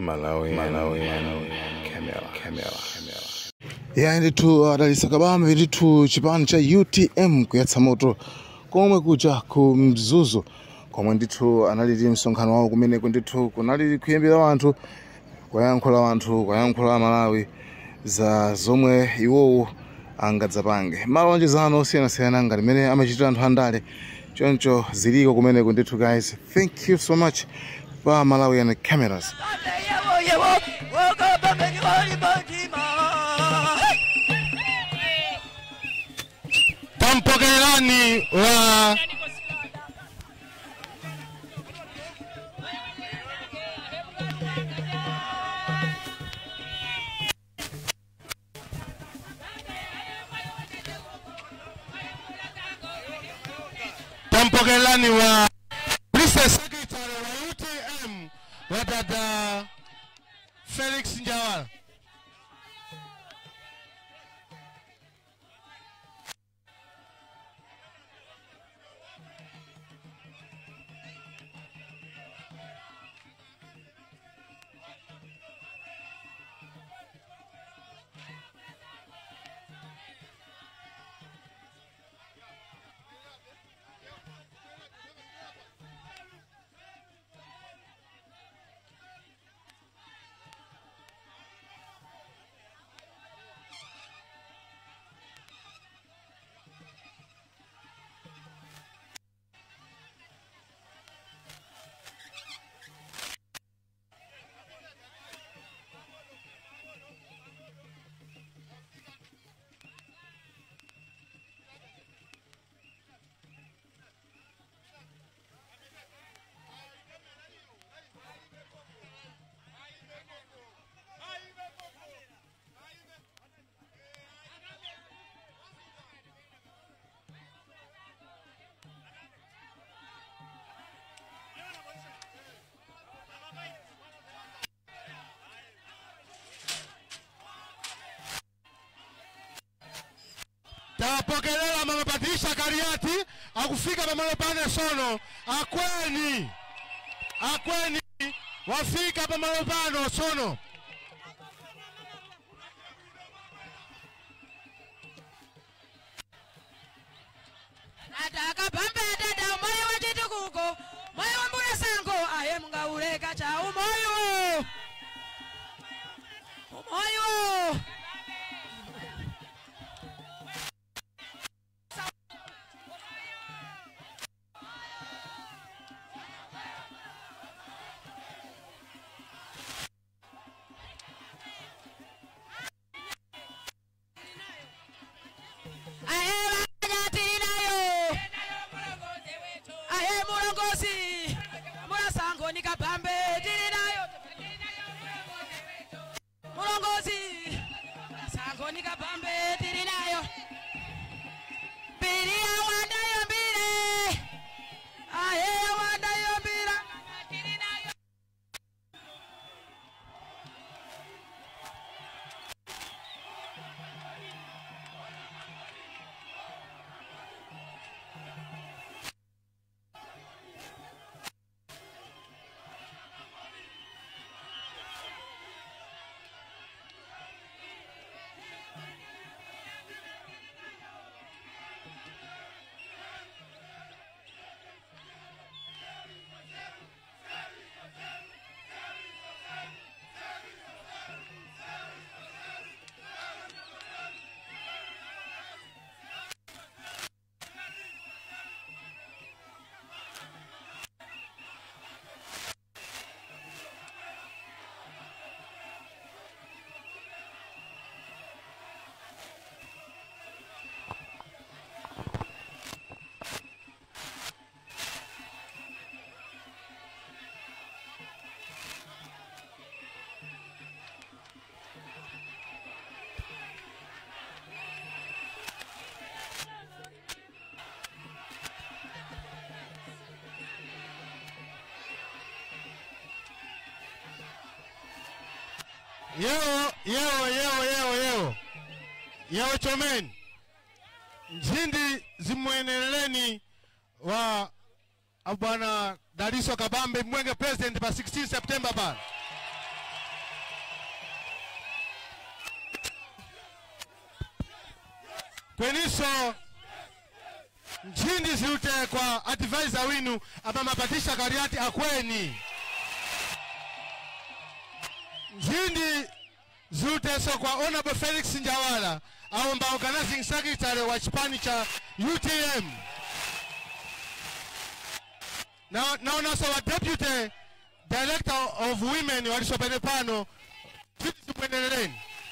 Malawi, Malawi, Camera, Camera, Camera. Ya, ndithu adalisa Kabambe ndithu, chipani cha UTM kuyatsa moto komwe kuja ku Mzuzu, komwe ndithu analiti msonkhano wawo kumeneko. Ndithu kunali kuyembera anthu, kuyankhula anthu, kuyankhula Malawi za zomwe iwowo angadzapange, malonjezano osiyanasiyana ngati mmene amachitira anthu andale. Choncho ziliko kumeneko ndithu. Guys, thank you so much pa Malawian Cameras. Yewo, wakabambe ni walibatima. Tampokelani wa tampokelani wa Princess Secretary wa UTM wa dada Felix Njawala. Tapokelela mama Patricia Kariati akufika pamalo pane sono. Akweni, akweni wafika pamalo pano sono. Nataka pambe dada moyo wa chitukuko, moyo wa mbura sango aye mungauleka cha umoyo. Umoyo. Aye bajatirinayo. Aye mulongozi. Murasango nikapambe tirinayo. Mulongozi. Sango nikapambe tirinayo. Mbiri awandayo mbire. Aye awandayo mbira. Tirinayo. Yewo, yewo, yewo, yewo, yewo, yewo chomeni nzindi zimweneleni wa bwana Daliso Kabambe mwenge president pa 16 September pano. Kweniso nchindi ziute kwa advisor winu abamapatisha Kaliati akweni. Nchindi ziute so kwa Honorable Felix Njawala aomba organizing secretary wa chipani cha UTM. Naona so wa deputy director of women walisopene pano tisi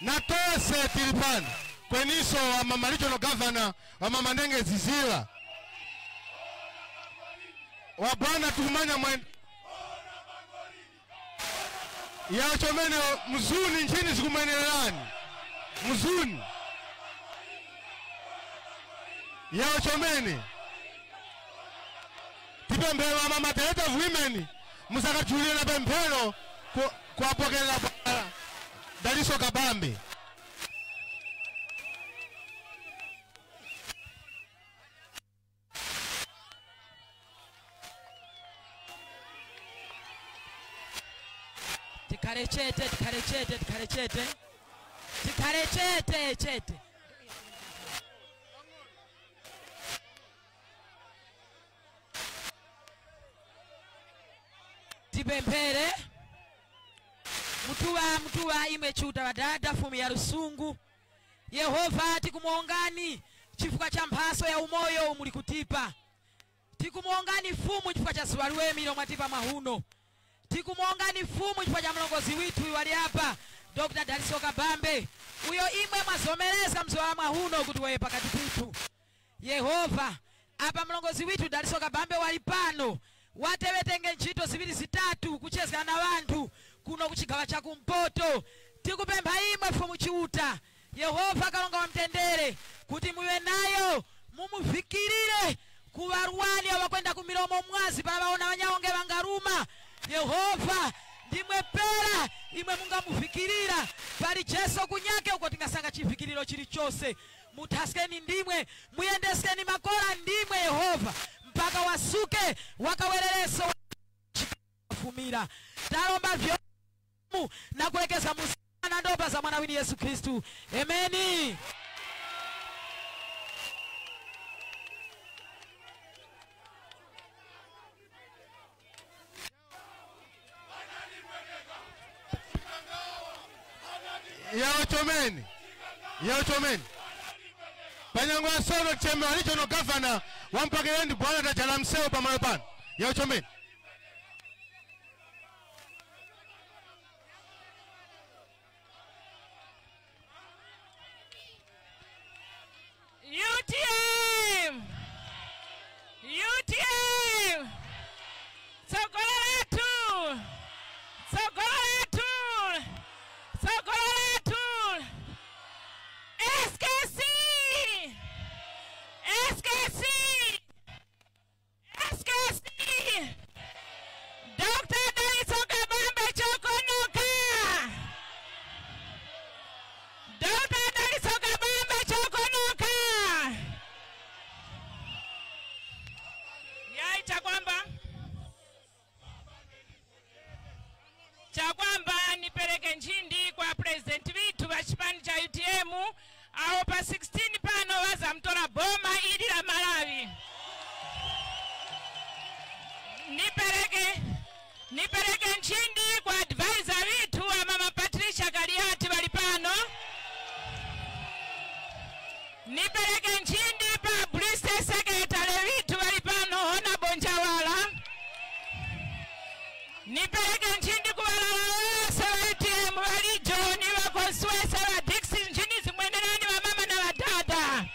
na tose tilipano kweniso wa mama regional governor wa mama Ndenge Zizila wa bwana tukumanya mwen ya chomene mzuni nchini zikumenelani mzuni ya chomene tipembelo wa mama director of women musakachulia na pemphero kuwapokela Daliso Kabambe. Tikhale chete, tikhale chete, tikhale chete. Tikhale chete, chete. Tipemphere mutuwa imwe chuta wadada fumu ya Lusungu. Yehova tikumuongani chifukwa cha mphaso ya umoyo muli kutipa. Tikumuongani fumu chifukwa cha siwaliwemi lomwe mahuno. Tikumuongani fumu chifukwa cha mlongozi withu wali apa Dr. Daliso Kabambe. Uyo imwe mwazomeleza mzowa mahuno kuti wewe pakati pitu. Yehova apa mlongozi withu Daliso Kabambe wali pano. Watewetenge ntchito ziwiri zitatu kuchezana na wanthu kuno kuchigawa cha kumpoto. Tikupempha imwe fumu chiuta Yehova kalonga wa mtendere kuti muwe nayo mumufikirire kuwaruwani awakwenda kumilomo mwazi palawaona wanyaonge wangaruma. Yehova ndimwe pera imwe mungamufikirira pali Jesu kunyake uko tingasanga chifikiriro chilichonse. Mutaskeni ndimwe muyendeskeni makora ndimwe Yehova mpaka wasuke wakawerereso fumira talomba vyomu na kuwekeza musana ndopa za mwana wini Yesu Kristu. Ameni. Yaochomeni. Yaochomeni. Panyangwa sono cheme walicho no governor wampakerendi bwana tajala mseo pamalo pano. Yaochomeni. UTM. UTM. Sokola tu. Sokola tu. Sokola tu. SKC. SKC. SKC. Dr. Daliso Kabambe Chokonoka. Dr. Daliso Kabambe Chokonoka. Yai chakwamba nipeleke nchindi kwa president vitu wa chipani cha UTM awo pa 16 pano waza mtola boma ili la Malawi. Nipeleke nchindi kwa advisor vitu wa mama Patricia Kaliati wali pano. Nipeleke nchindi pa Bristol secretary vitu wali pano ona Bonjawala. Nipeleke nchindi kwa walala wa UTM wali John wa Consuelo wa Dixie nchindi zimwendelani wa mama na wa dada.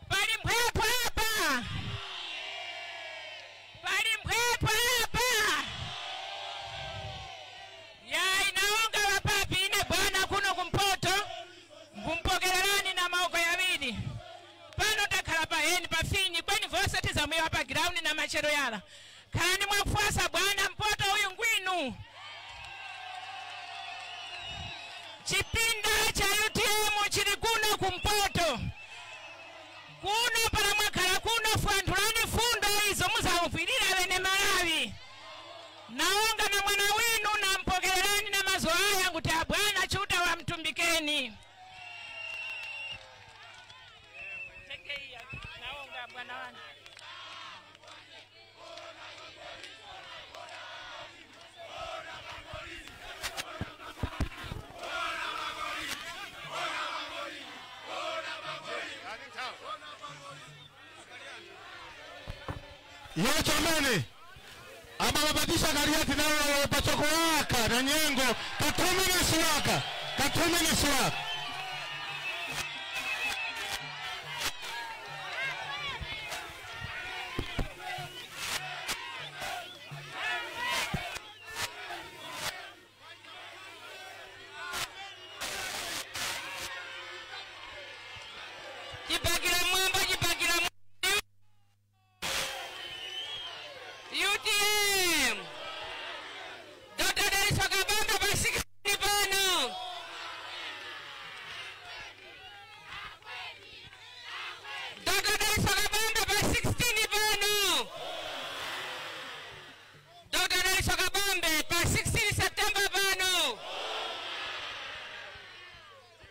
Pali mpwepo hapa. Pali mpwepo hapa. Ya inaonga wapapi ine bwana kuno kumpoto. Mkumpokelelani na maoko yawili. Pano takhala pa eni pa finyi kweni vose tizamuyo hapa ground na machero yala. Kani mwakufuasa bwana mpoto huyu ngwinu. Chipinda cha UTM chili kuno kumpoto. Kuno pala mwakhala kuno fuandulani fundo izo muzamufirira wene Malawi. Naonga na mwana winu na mpokelelani na mazoaya nguti abwana chuta wa mtumbikeni. Bwana wanu. Yechomene abababatisha Kaliati nawo pachoko waka na nyengo katumini siwaka Chipakira mwamba, chipakira mwamba. UTM. Dr. Dalitso Kabambe pa 16 pano. Dr. Dalitso Kabambe pa 16 pano. Dr. Dalitso Kabambe pa 16 September pano.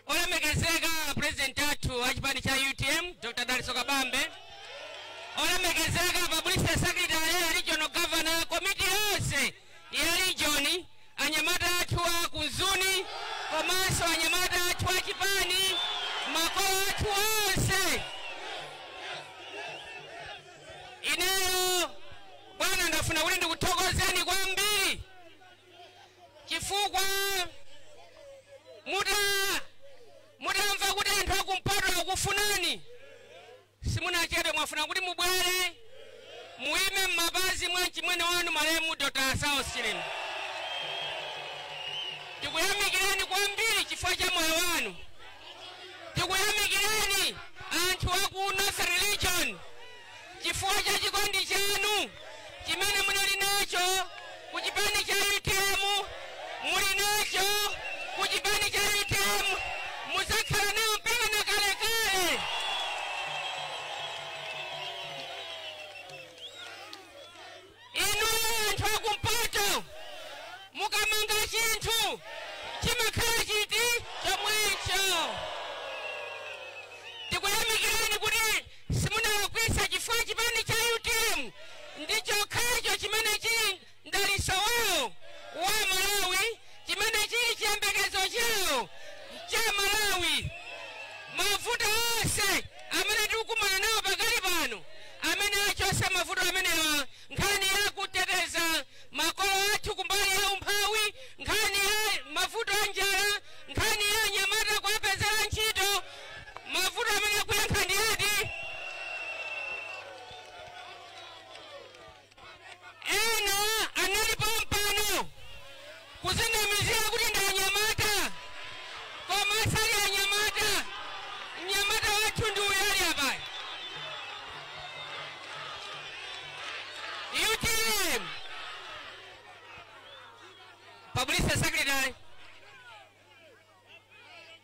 Olemekezeka President athu wa chipani cha UTM Dr. Dalitso Kabambe. Olemekezeka Publicity Secretary ya Regional Governor, komiti yonse ya region, anyamata athu a kunzuni komanso anyamata athu a chipani, makolo athu onse. Ineyo bwana, ndafuna kuti ndikuthokozeni kwambiri chifukwa mutamva kuti anthu akumpoto akufunani, simunachedwe, mwafuna kuti mubwere muime m'mapazi mwa mchimwene wanu malemu Dr. Saulos Chilima. Tikuyamikireni kwambiri chifukwa cha moyo wanu. Tikuyamikireni anthu aku Northern Region chifukwa cha chikondi chanu chimene munali nacho ku chipani cha UTM, muli nacho ku chipani cha UTM, muzakhala nawo mpaka na kalekale. Inu anthu akumpoto mukamanga chinthu chimakhala chiti chomwecho. Tikuyamikireni kuti simunalakwisa chifukwa chipani cha UTM ndi chokhacho chimene chili mdalitso wawo wa Malawi, chimene chili chiyembekezo chawo cha Malawi. Mavuto onse amene tikukumana nawo pakali pano, amene achotsa mavuto amenewa, nkhani ya kuteteza makolo athu kumbali ya umphawi, nkhani ya mavuto a njala, nkhani ya anyamata kuwapezera ntchito, mavuto amene akuyankha ndi ati. Ena analipo mpano kuzinamizira kuti ndi anyamata, koma asali anyamata. Mnyamata wathu ndi uyu ali apayi. UTM Publicity Secretary.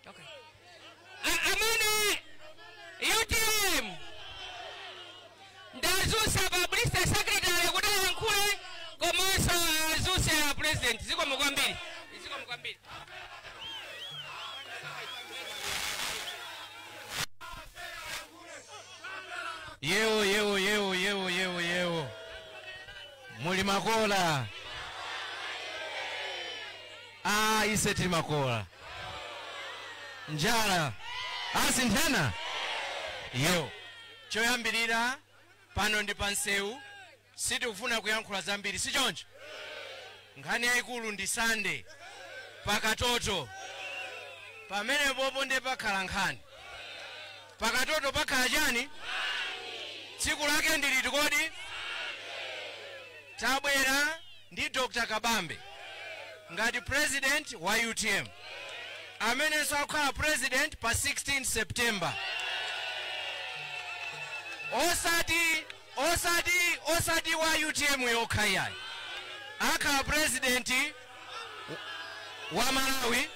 Okay. Amene UTM ndazusa Publicity Secretary kuti ayankhule komanso azuse a President. Zikomo kwambiri. Zikomo kwambiri. Yewo yewo yewo yewo yewo yewo. Muli makola. Ah, ise tili makola. Njala. Asinthana. Yo. Choyambirira pano ndi pansewu, sitikufuna kuyankhula zambiri, si choncho? Nkhani yayikulu ndi Sunday pakatoto. Pamene popo ndiye pakhala nkhani. Pakatoto pakhala chani? Tsiku lake ndi liti kodi? Tabwera ndi Dr. Kabambe ngati president wa UTM amenenso akukhala president pa 16 September. Osati wa UTM yokha iyayi, akhala president wa Malawi,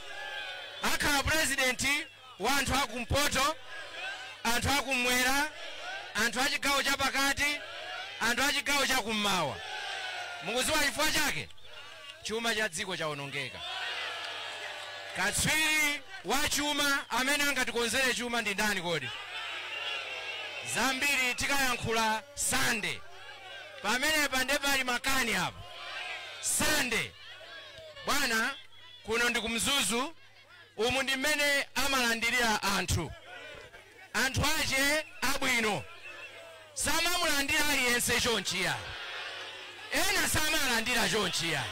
akhala president wa anthu akumpoto, anthu akumwera, anthu achigawo chapakati, anthu achigawo chakummawa. Mukudziwa chifukwa chake? Chuma cha dziko chawonongeka. Katswiri wa chuma amene angatikonzere chuma ndi ndani kodi? Zambiri tikayankhula Sande. Pamenepa nde pali makani apo. Sande. Bwana, kuno ndi kumzuzu, umu ndi mmene amalandirira anthu. Anthu ache abwino. Samamulandira aliyense chonchiya. Ena samalandira chonchiya.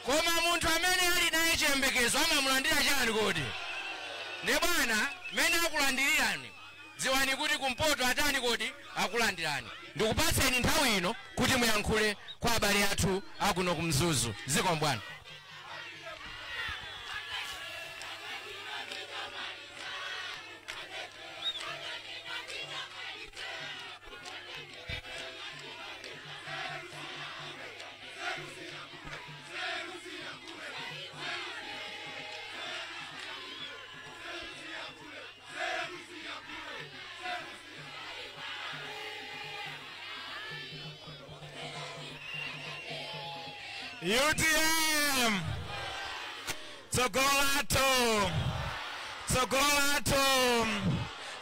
Koma munthu amene ali naye chiyembekezo amamulandira chani kodi? Ne bwana, mmene akulandirirani, dziwani kuti kumpoto atani kodi akulandirani. Ndikupatseni nthawi ino kuti muyankhule kwa abale athu akuno kumzuzu. Ziko bwana. UTM Tsogolato Tsogolato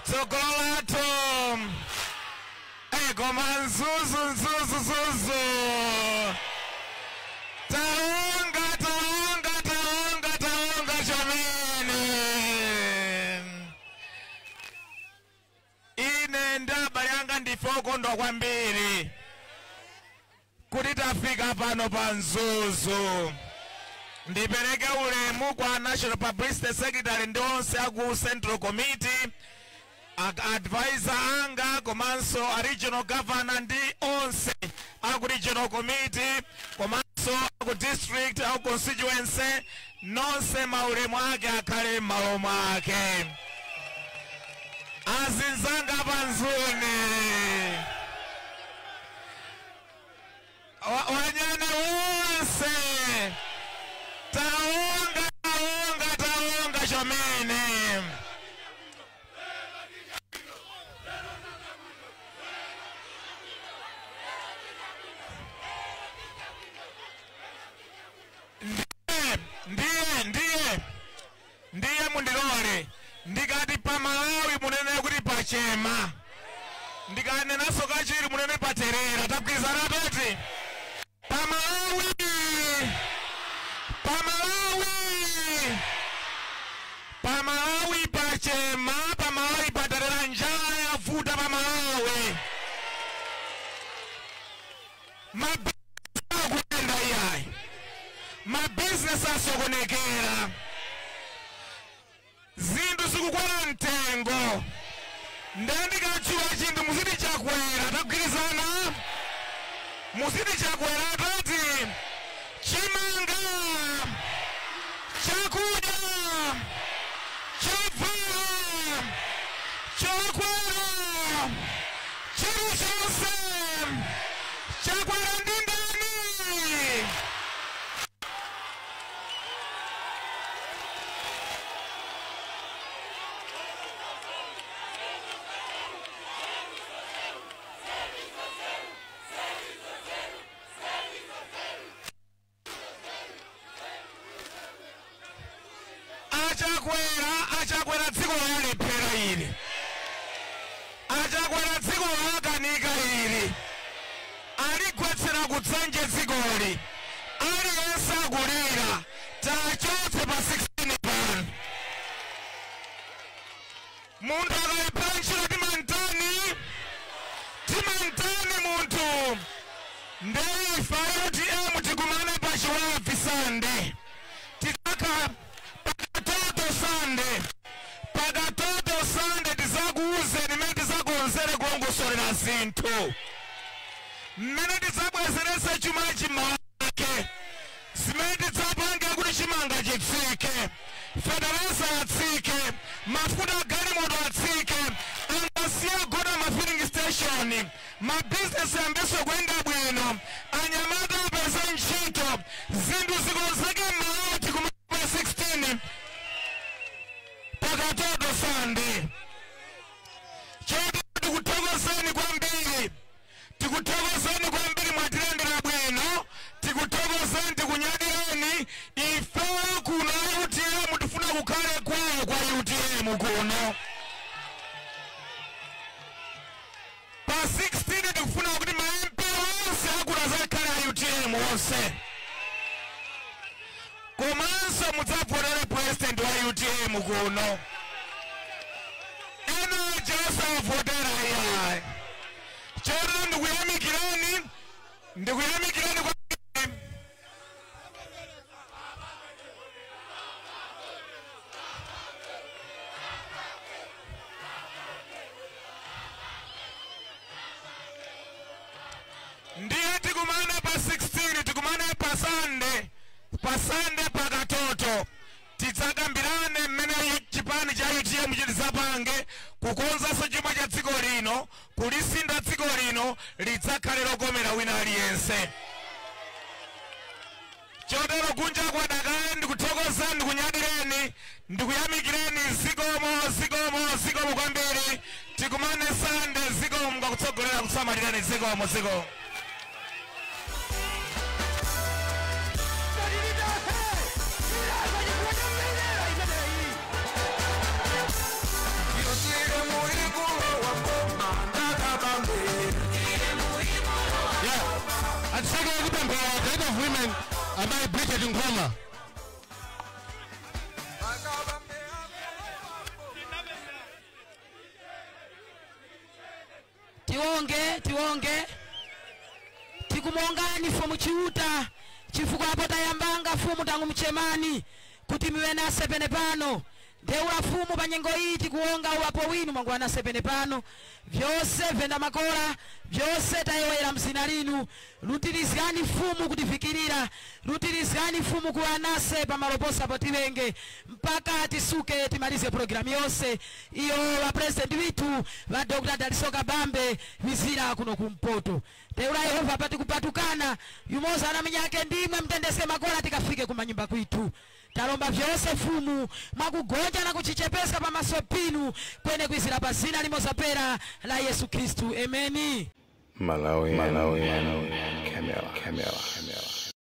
Tsogolato. Koma nzuzu nzuzu zuzu. Taonga taonga taonga taonga chamene. Ine ndabale anga ndife okondwa kwambiri kuti tafika pano pa Mzuzu. Ndipereke ulemu kwa National Publicity Secretary ndi onse aku Central Committee, advisor anga komanso a regional governor ndi onse aku regional committee komanso aku district aku constituency, nonse maulemu ake akhale m'malo mwake. Azinzanga panzuni wanyana wonse, taonga taonga taonga chomene. Ndiye ndiye ndiye mundilole ndikati pa Malawi munene kuti pachema, ndikanenaso kachiri munene paterera. Tapwizana toti Pamalawi, Pamalawi, Pamalawi pachema, Pamalawi paterera, njala yavuta Pamalawi. Mabizinesi akuyenda iyayi, mabizinesi asokonekera, zinthu zikukwera mtengo. Ndandikatchuka chinthu muziti chakwera. Tagwirizana muziti chakwera tati chimanga, chakudya, chovala, chokwera, chilichonse chakwera ndi ndani? Achakwera, achakwera dziko lalephera ili. Achakwera dziko lakanika ili. Aligwetsera kutsanje dzikoli. Aliyense akulira. Tachotse pa 16 pano. Munthu akalephera ntchito timantani? Timantani munthu? Ndeifa UTM tikumane pa Chiwavi Sande. Tidzakhala Pakatoto Sande. Pakatoto Sande tizakuuzeni mmene tizakonzere kulongosolera zinthu, mmene tidzabwezerese chumachi m'malo, zimene tidzapange kuti chimanga chitsike, fetereza atsike, mafuta agalimoto atsike, angasiye gona ma filling station, mabizinesi ambeso kuyenda bwino, anyamata apeze ntchito, zinthu zikonzeke m'malo. Tikumane pa 16 Pakatoto Sande. Choti tikuthokozeni kwambiri, tikuthokozeni kwambiri, mwatilandira bwino, tikuthokozeni, tikunyadireni. Ife kuno UTM tifuna kukhale kwawo kwa UTM kuno. Komanso mudzavotere president wa UTM kuno. Ena osavotera iyayi. Chero ndikuyamikirani kwa ndiye tikumane pa 16, tikumane pa Sunday, pa Sunday pakatoto tidzakambirane mmene chipani cha UTM chidzapange kukonzanso chuma cha dziko lino, kulisinda dziko lino lidzakhale lokomera wina aliyense. Chotero kunja kwadakale ndikuthokozani, ndikunyadireni, ndikuyamikireni. Zikomo, zikomo, zikomo kwambiri. Tikumane Sunday. Zikomo ngakutsogolera kusamalirani. Zikomo, zikomo. Yeah. Atiseke kupemphera Director of Women amayi Bridget Nkhoma. Tiwonge tikumongani fumu Chiuta chifukwa apo tayambanga fumu tangu mchemani kuti miwe nase pene pano ndeula fumu pa nyengo iyi tikuwonga uwapo winu mwangu anase pene pano vyose venda makola vyose tayewera mzina linu. Lutirizani fumu kutifikirira, lutirizani fumu kuwa nase pamaloposa potiwenge mpaka tisuke timalize programu yonse iyo wa president witu wa Dr. Daliso Kabambe vizira kuno kumpoto. Teula Yehova pati kupatukana yumoza na minyake ndimwe mtendese makola tikafike kumanyumba kwitu. Talomba vyose fumu mwakugonja na kuchichepesa pamaso pinu kwene kwizira pa zina limozapera la Yesu Kristu. Ameni. Malawi, Malawi, Camera, Camera, Camera.